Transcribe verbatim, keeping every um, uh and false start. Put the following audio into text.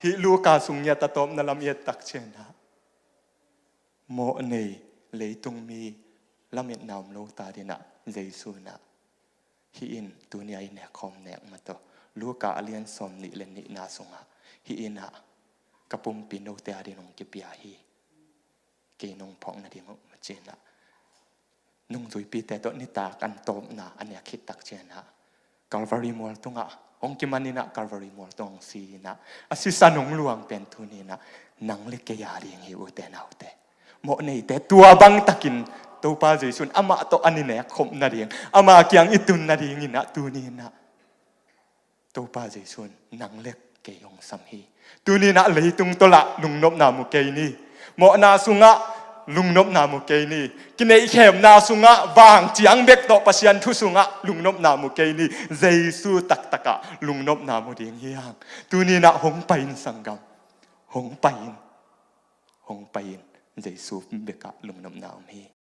Hih Luka sung ngiat a tawpna lam i et tak ciangin ah, mawh nei leitung mi lametna om lo ta dingin ah Jesu in ah, hih in tuni a i nek khawm nek mah tawh, Luka a lian sawmnih le nihna sungah, hih in ah ka pumpi note a dingin hong kipia hi, kei nong phawk nading uh, ci-in ah nungzuipite tawh nitak an tawpna a nek khit tak ciangin ah, Calvary mual tungah hong kiman in ah, Calvary mual tungah hong si in ah, a sisan hong luang pen tuni in ah nang le kei a ding hi, ute naute. Mawh neite tua bang takin Topa Jesu in amah tawh an i nek khop nading, ama kiang i tun nadingin ah tuni in ah Topa Jesu in nang le kei hong sam hi. Tuni in ah leitung tawh lah lungnopna mu kei ni. Mawhna sungah lungnopna mu kei ni. Kineihkhemna sungah, vang ciang bek tawh Pasian thu sungah lungnopna mu kei ni. Jesu taktakah lungnopna mu ding hi hang. Tuni in ah hong pai in sanggam. Hong pai in. Hong pai in. Jesu bekah lungnopna om hi.